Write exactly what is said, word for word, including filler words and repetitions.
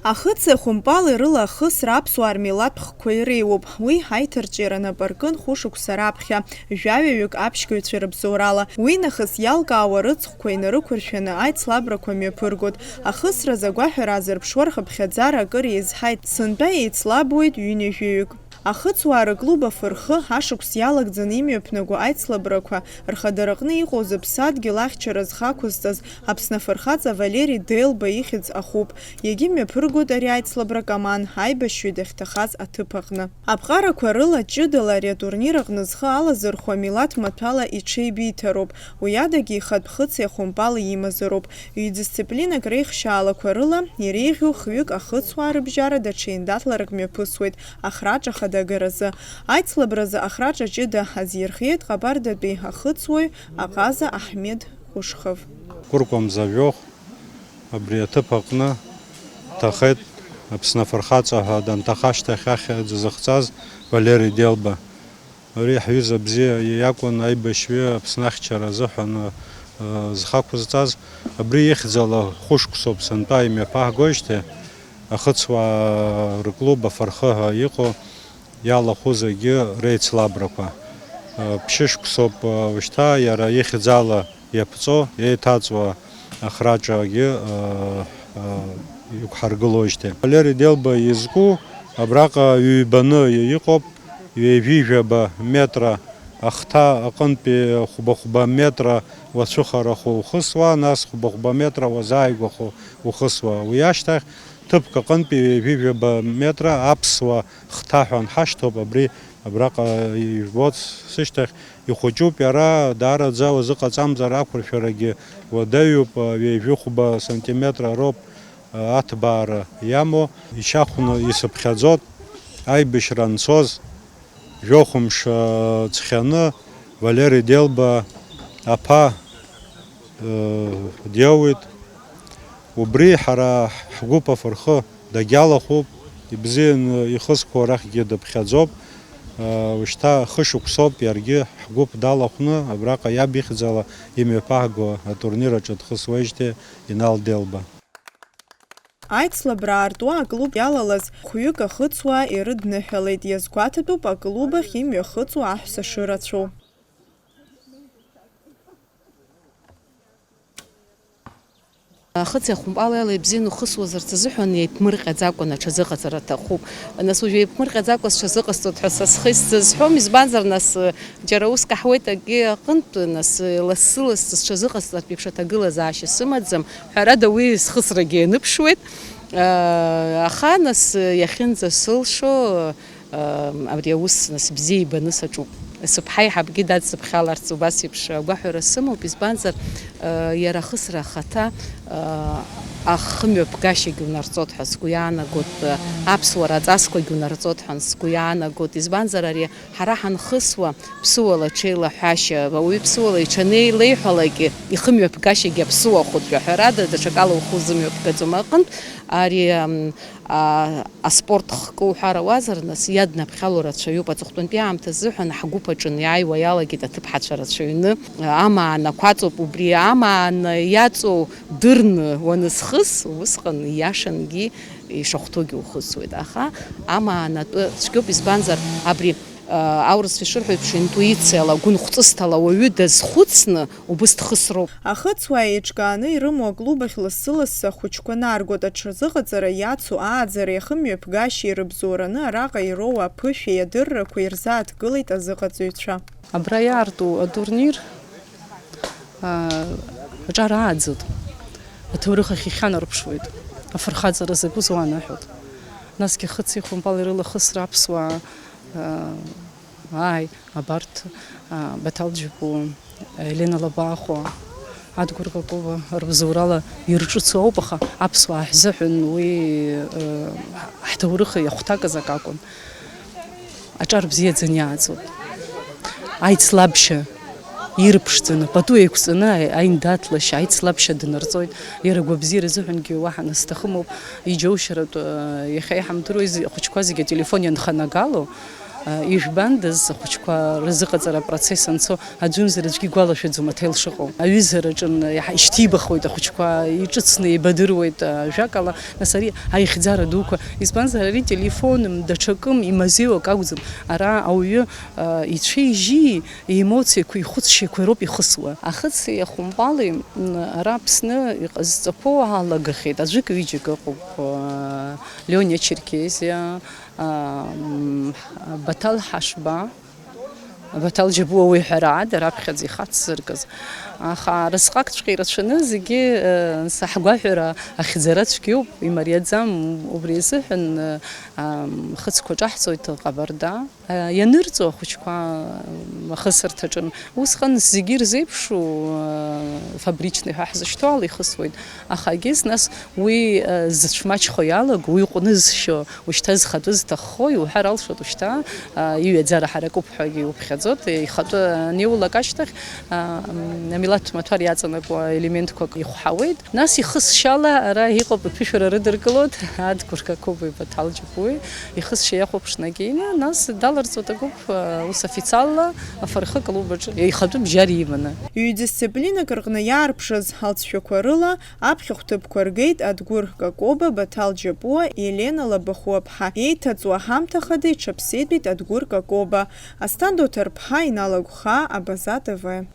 Ахыци ахәымпали рыла ахысра аԥсуаа рмилаҭ хкқәа иреиуоуп. Уи ҳаиҭарҿиара нап аркын хәышықәса раԥхьа, жәаҩаҩык аԥшьгаҩцәа рыбзоурала. Уи нахыс иалкаауа рыцхәқәа инарықәыршәаны аицлабрақәа мҩаԥыргоит. Ахысраз агәаҳәара аазырԥшуа рхыԥхьаӡара акыр еизҳаит, сынтәа еицлабуеит ҩынҩажәаҩык. Ахыцуаа рыклуб афырхы ашықәс иалагӡаны имҩаԥнаго аицлабрақәа рхадараҟны иҟоу зыԥсадгьыл ахьчара зхы ақәызҵаз Аԥсны афырхаҵа Валери Делба ихьӡ ахуп. Егьи мҩаԥыргоит ари аицлабра Каман аибашьҩы дахьҭахаз аҭыԥ аҟны. Аԥҟарақәа рыла ҷыдала ари атурнир аҟны зхы алазырхәо амилаҭ маҭәала иҽеибиҭароуп. Уи адагьы ихатә хыци ахәымпали имазароуп. Ҩ-дисциплинак реихшьаалақәа рыла иреиӷьу хҩык ахыцуаа рыбжьара даҽа еиндаҭларак мҩаԥысуеит ахраҿа ахада агаразы. Аицлабразы ахраҿа ҷыда азирхиеит Ҟабардатәи ахыцуаҩ Аҟаза Аҳмед Ҟәышхыв. Кәыркәамза жәохә абри аҭыԥ аҟны дҭахеит, Аԥсны афырхаҵа ҳәа данҭаха ашьҭахь ахьӡ зыхҵаз Валери Делба. Ари ҳҩыза бзиа иакәын, аибашьҩы Аԥсны ахьчара азыҳәан, ы, зхы ақәызҵаз. Абри ихьӡала хәышықәсоуп сынтәа имҩаԥаҳгоижьҭеи, ахыцуаа рыклуб афырхы ҳәа иҟоу иалахәу зегьы реицлабрақәа. Ы, ԥшьышықәсоуп, ы, ушьҭа иара ихьӡала иаԥҵо, еиҭаҵуа ахраҿагьы, ы, ы, иқәҳаргылоижьҭеи. Валери Делба изку абраҟа ҩбаны иҟоуп, ҩажәижәаба метра ахҭа аҟынтәи хәба-хәба метра уацәыхарахо ухысуа, нас хәба-хәба метра уазааигәахо ухысуа. Уи ашьҭахь ҭыԥк аҟынтәи ҩажәижәаба метра аԥсуа хҭа ҳәа анҳашьҭоуп, абри абраҟа ижәбоит сышьҭахь ихәыҷуп иара, даараӡа уазыҟаҵамзар ақәыршәарагьы уадаҩуп, ҩажәи хәба сантиметра роуп аҭбаара иамоу, ишьахәны исыԥхьаӡоит аибашьра анцоз, жәохә мшы ҵхьаны Валери Делба аԥа, э, диоуит. Убри ҳара ҳгәыԥ афырхы дагьалахәуп, ибзианы ихызқәоу арахьгьы дыԥхьаӡоуп. Э, ушьҭа хышықәсоуп иаргьы ҳгәыԥ далахәны абраҟа иаб ихьӡала имҩаԥаҳго атурнир аҿы дхысуеижьҭеи Инал Делба. Аицлабра аартуа аклуб иалалаз хәҩык ахыцуаа ирыдныҳәалеит, иазгәаҭатәуп аклуб ахь имҩахыҵуа аҳәса шырацәоу. Ахыци ахәымпали ала ибзианы ухысуазарц азыҳәан еиԥмырҟьаӡакәан аҽазыҟаҵара аҭахуп. Нас уажә еиԥмырҟьаӡакәа сҽазыҟасҵоит ҳәа са схы исзазҳәом, избанзар, нас, џьара ус каҳуеит акгьы аҟынтә, нас, лассы-лассы сҽазыҟасҵартә еиԥш аҭагылазаашьа сымаӡам. Ҳәарада, уи схысрагьы ианыԥшуеит. Аха, нас, иахьынӡасылшо, абри аус, нас, бзиа ибаны саҿуп. Сыԥҳа еиҳабгьы дадсыԥхьаларц убас еиԥш агәаҳәара сымоуп, избанзар, иара ахысра ахаҭа ахымҩаԥгашьагьы унарҵоит ҳәа сгәы иаанагоит, аԥсуара аҵасқәагьы унарҵоит ҳәа сгәы иаанагоит, избанзар, ари ҳара ҳанхысуа, ԥсыуала ҽеилаҳәашьа, ауаҩы ԥсыуала иҽанеилеиҳәалак, ихымҩаԥгашьагьы аԥсыуа ахәыҷы, ҳәарада, даҽакала ухы узымҩаԥгаӡом аҟынтә, ари, ам, а, аспорт хкы уҳәар ауазар, нас, иаднаԥхьало рацәаҩуп. Аҵыхәтәантәи аамҭа азыҳәан ҳгәыԥ аҿы иааиуа иалагеит аҭыԥҳацәа рацәаҩны. Амаанақәа аҵоуп, убри амаана иаҵоу дырны уанызхыс, усҟан ииашангьы ишахәҭоугьы ухысуеит. Аха амаанатәы цәгьоуп, избанзар, абри аурысцәа ишырҳәо еиԥш, интуициала, гәынхәҵысҭала ауаҩы дазхәыцны убыс дхысроуп. Ахыцуаа еиҿкааны ирымоу аклуб ахь лассы-лассы ахәыҷқәа наргоит, аҽазыҟаҵара иацу ааӡареи ахымҩаԥгашьеи рыбзоураны араҟа ироуа аԥышәеи адыррақәеи рзааҭгылеит азыҟаҵаҩцәа. Абра иаарту атурнир, аа, аҿар ааӡоит, аҭоурых ахь ихьанарԥшуеит, афырхаҵара закәыз уанаҳәоит. Насгьы хыци хәымпали рылахысра аԥсуаа, аа, ааи, абарҭ, аа, Баҭал Џьапуа, Елена Лабахәа, Адгәыр Какова рыбзоурала ирҿыцу ауп, аха аԥсуаа ҳзыҳәан уи, аа, ҳҭоурых иахәҭакыз акы акәын. Аҿар бзиаӡаны иааӡоит. Аицлабшьа ирԥшӡаны, пату еиқәҵаны аи-, аиндаҭлашьа, аицлабшьа днарҵоит. Иара агәабзиара азыҳәангьы уаҳа насҭахымоуп. Иџьоушьаратә, э, иахьа иҳамдыруа из-, ахәыҷқәа зегьы ателефон ианханагало, Ижәбандаз, ахәыҷқәа рзыҟаҵара апроцесс анцо, аӡәымзар аӡәгьы игәалашәаӡом аҭел шыҟоу. Аҩызараҿы иаҳа ишьҭибахуеит ахәыҷқәа, иҿыцны еибадыруеит, ажәакала, нас ари аихьӡара дуқәа. Избанзар, ари телефоным, даҽакым, имазеиуак акәӡам. Ара ауаҩы ицәеижьи, иемоциақәеи ихәыцшьақәеи роуп ихысуа. Ахыци ахәымпали ара Аԥсны иҟазҵақәоу алагахьеит. Аӡәык-ҩыџьак ыҟоуп, Лиониа Черкезиа, Баҭал Ҳашба, Баҭал Џьабуа уи ҳәарада, раԥхьаӡа ихацзыркыз. Аха разҟакҵәҟьа ирацәаны зегьы, саҳгәаҳәара ахьӡара цәгьоуп, имариаӡам, убри азыҳәан, хыцқәа ҿаҳҵоит Ҟабарда. Ианырҵо ахәыҷқәа ахысырҭаҿы, усҟан зегьы ирзеиԥшу, фабричный ҳәа ҳзышьҭоу ала ихысуеит. Аха егьыс нас уи зыцәмаҷхо иалаго, уи ҟәнызшьо, ушьҭа зхатәы зҭаххо иуҳәар алшоит, ушьҭа иҩаӡара ҳаракуп ҳәагьы иуԥхьаӡоит, ихатәы анеиулак ашьҭахь, амилаҭ маҭәар иаҵанакуа елементқәак ихәҳауеит. Нас ихысшьала ара иҟоуп аԥышәара рыдыркылоит, Адгәыр Какубеи Баҭал Џьапуи ихысшьа иахәаԥшны акеины, нас даларҵоит агәыԥ, ус официалла афархы клуб аҿы ихатәы бжьара иманы. Ҩ-дисциплинак рҟны иаарԥшыз алҵшәақәа рыла аԥхьахә ҭыԥқәа ргеит Адгәыр Какоба, Баҭал Џьапуа, Елена Лабахәуаԥҳа. Еиҭаҵуа ҳамҭа хада иҽаԥсеитәит Адгәыр Какоба. Асҭанда Оҭарԥҳа, Инал Агәхаа, Абаза Т В.